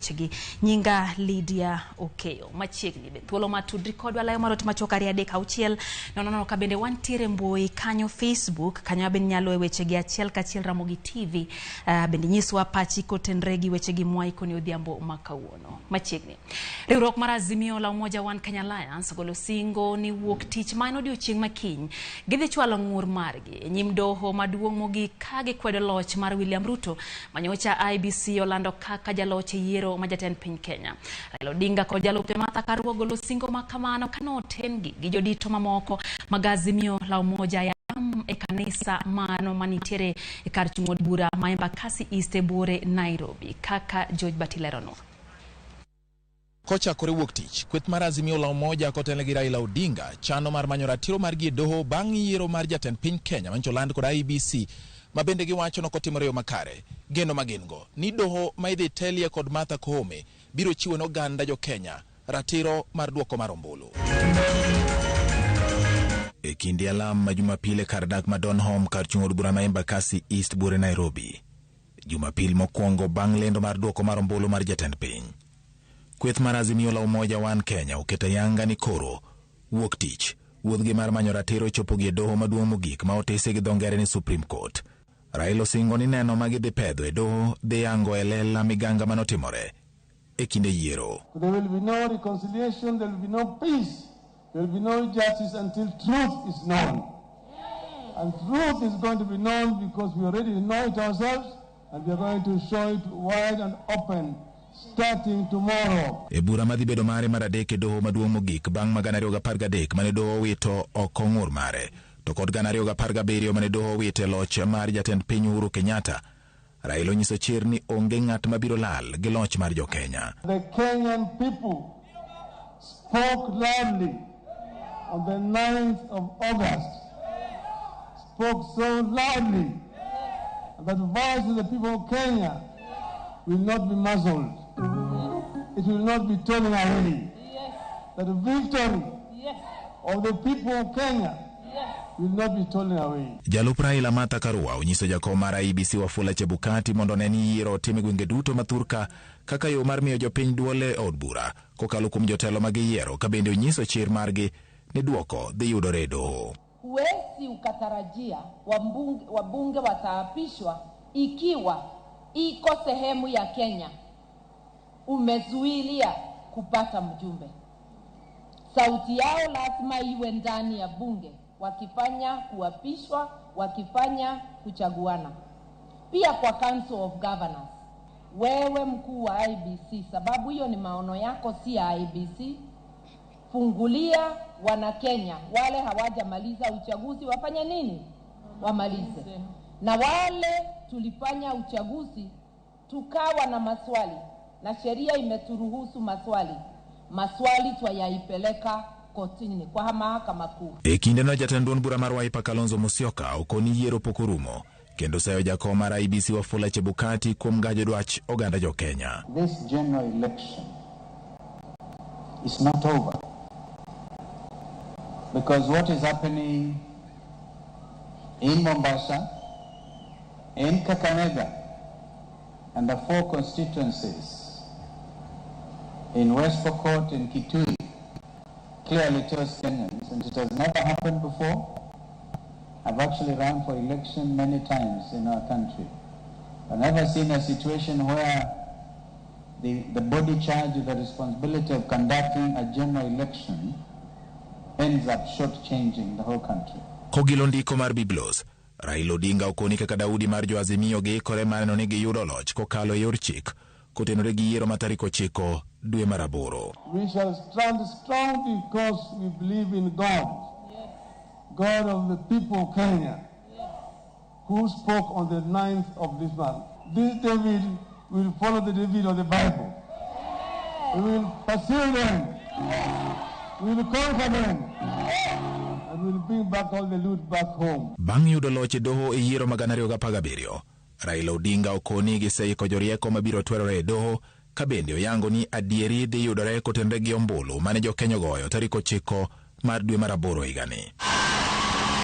Wechegi. Nyinga Lydia Okeyo. Machiegni be thuolo ma tudri kodwa layo mar ot machuok 2 3 6 0 0 ka bende wantiere mbui kanyo Facebook kanyo bende nyalo e wechegi achiel kachiel Ramogi TV. Bende nyiswa pachi kotenre gi wechegi mwaikoni odhiambo ma kawuono. Machiegni. Riwruok mar Azimio la Umoja One Kenya Alliance ogolo singo ni wuok tich ma en odiochieng' ma kiny gidhi chwalo ng'ur margi e nyim doho maduong' mogik ka gikwedo loch mar William Ruto manyocha IEBC olando kaka jaloch e yiero ma jatend piny Kenya. Raila Odinga kod jalupne Martha Karua ogolo singo ma kamano kane oten-gi gi jodito mamoko mag Azimio la Umoja ya e kanisa mano manitiere e kar chung' od bura ma Embakasi East e buore Nairobi kaka George Batileronwa. Kochakore wuok tich, kweth mar Azimio la Umoja kotelne gi Raila Odinga chano mar manyo ratiro margi e doho bang' yiero mar jatend piny Kenya manyocha oland kod IEBC ma bende giwacho nokotimore e yo makare. Geno ma gin go ni doho ma idhi telie kod Martha Koome biro chiwo ne oganda jo Kenya ratiro mar duoko mar ombulu. E kinde alam ma Jumapil e kar dak ma Donholm kar chung' od bura ma Embakasi East buore Nairobi. Jumapil mokwongo bang' lendo mar duoko mar ombulu mar jatend piny. Kweth mar Azimio la Umoja One Kenya oketo ayanga ni koro wuok tich wuodhgi mar manyo ratiro chopogi e doho maduong' mogik ma otisi gi dho ngere ni Supreme Court. Raila osingo ni neno ma gidhi pedho e doho dhi yango e lela miganga manotimore e kinde yiero. There will be no reconciliation, there will be no peace, there will be no justice until truth is known. And truth is going to be known because we already know it ourselves and we are going to show it wide and open starting tomorrow. E bura madhi bedo mare mar adek e doho maduong' mogik bang' ma 2013 mane doho owito oko ng'ur mare to kod 2017 mane doho owito e loch mar jatend piny Uhuru Kenyatta. Raila onyiso chir ni onge ng'at mabiro lal gi loch mar jo-Kenya. The Kenyan people spoke loudly on the 9th of August, spoke so loudly that the voice of the people of Kenya will not be muzzled. It will not be torn away. That the victory of the people of Kenya will not be stolen away. Jalup Raila Martha Karua onyiso jakom mar IEBC Wafula Chebukati mondo one ni yiero otim e gwenge duto ma thurka kaka yo mar miyo jopiny duol e od bura kokalo kuom jotelo ma giyiero ka bende onyiso chir margi ni duoko dhi yudore e doho. Huwezi ukatarajia wabunge wataapishwa ikiwa iko sehemu ya Kenya umezuilia kupata mjumbe. Sauti yao lazima iwe ndani ya bunge, wakifanya kuapishwa, wakifanya kuchaguana. Pia kwa Council of Governors, wewe mkuu wa IEBC, sababu hiyo ni maono yako, si ya IEBC, fungulia wana Kenya wale hawajamaliza uchaguzi wafanye nini? Wamalize. Na wale tulifanya uchaguzi tukawa na maswali, na sheria imeturuhusu maswali, maswali twayaipeleka kotini kwa mahakama kuu. E kindeno jatend duond bura mar Wiper Kalonzo Musyoka okoni yiero pok orumo kendo sayo jakom mar IEBC Wafula Chebukati kuom gajo dwach oganda jo Kenya. This general election is not over because what is happening in Mombasa, in Kakamega, and the four constituencies in West Pokot and Kitui clearly tells Kenyans, and it has never happened before. I've actually run for election many times in our country. I've never seen a situation where the body charged with the responsibility of conducting a general election ends up shortchanging the whole country. Kogilo ndiko mar Biblos, Raila Odinga okoni kaka Daudi mar jo Azimio giikore mar neno ni giyudo loch kokalo e yor chik kotenore gi yiero ma tarik 9 dwe mar 8. We shall stand strong because we believe in God, God of the people of Kenya, who spoke on the 9th of this month. This David will follow the David of the Bible. We will pursue them. We will conquer them. And we will bring back all the loot back home. Bang' yudo loch e doho e yiero mag 2017, Raila Odinga okoni giseiko jorieko mabiro twerore e doho ka bende oyango ni adieri dhi yudore kotenore gi ombulu mane jo Kenya ogoyo tarik 9 mar dwe mar 8 higani.